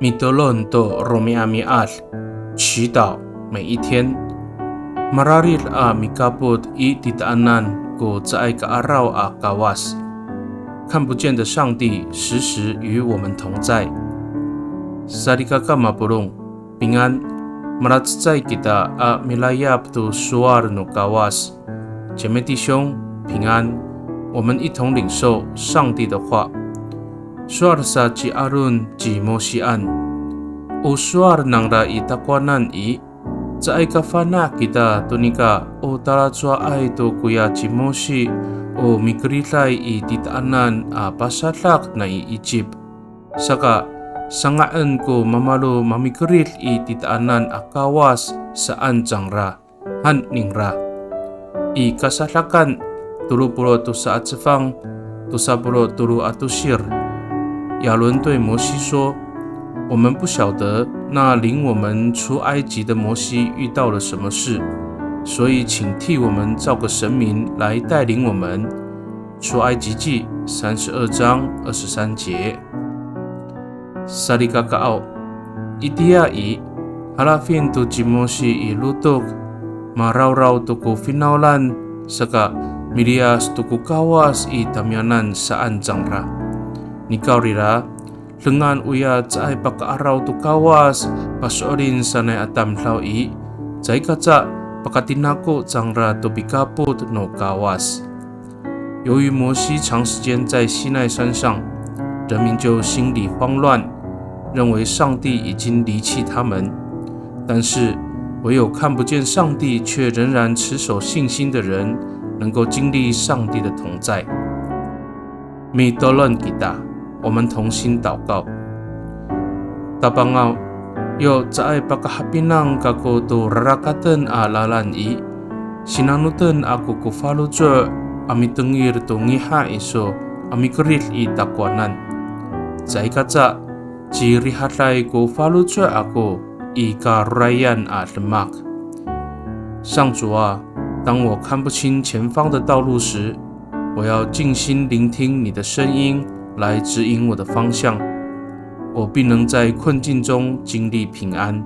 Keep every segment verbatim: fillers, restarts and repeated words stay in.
Mitolon to romi'ami'ad, 祈祷每一天。Mararid a mikapot i titaanan ko caay ka'araw a Kawas. 看不见的上帝时时与我们同在。Salikaka mapolong, 平安。Malacecay kita a milayap to sowal no Kawas. 姐妹弟兄，平安。我们一同领受上帝的话。Sowal sa ci Aron ci Mosian, o sowal nangra i takowanan i, caay kafana' kita to nika o talacowaay to koya ci Mosi o mikeriday i titaanan a pasadak nai Icip. Saka, sanga'en ko mamalo mamikerid i titaanan a Kawas saan cangra, han ningra. I Kasadakan tolo polo' tosa a cefang, tosa polo' tolo a tosir. 亚伦对摩西说：我们不晓得那领我们出埃及的摩西遇到了什么事，所以请替我们造个神明来带领我们。出埃及记三十二章二十三节。Salikakaaw, itiya i, halafin to ci Mosi i lotok, marawraw to ko finawlan, saka miliyas to ko Kawas i tamiyanan saan cangra. Nikawrira, dengan oya caay pakaaraw to Kawas, paso'elin sanay a tamdaw i, caay kaca pakatinako cangra to pikapot no Kawas. 由于摩西长时间在西奈山上，人民就心里慌乱，认为上帝已经离弃他们。但是，唯有看不见上帝却仍然持守信心的人，能够经历上帝的同在。Mitolon kita, 我们同心祷告。Tapangaw, yo caay pakahapinang kako to rarakaten a lalan i, sinanoten ako ko faloco' a mitengil to ngiha iso a mikerid i takowanan. Caay kaca, cirihaday ko faloco' ako i karorayan a demak. 上主啊，当我看不清前方的道路时，我要静心聆听你的声音，来指引我的方向，我必能在困境中经历平安。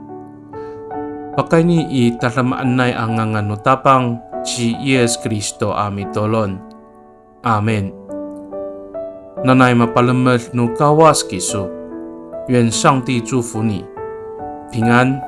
Pakayni i tadamaanay a ngangan no Tapang ci Yis Kristo a mitolon. Amin. Nanay mapalemed no Kawas kiso. 愿上帝祝福你，平安。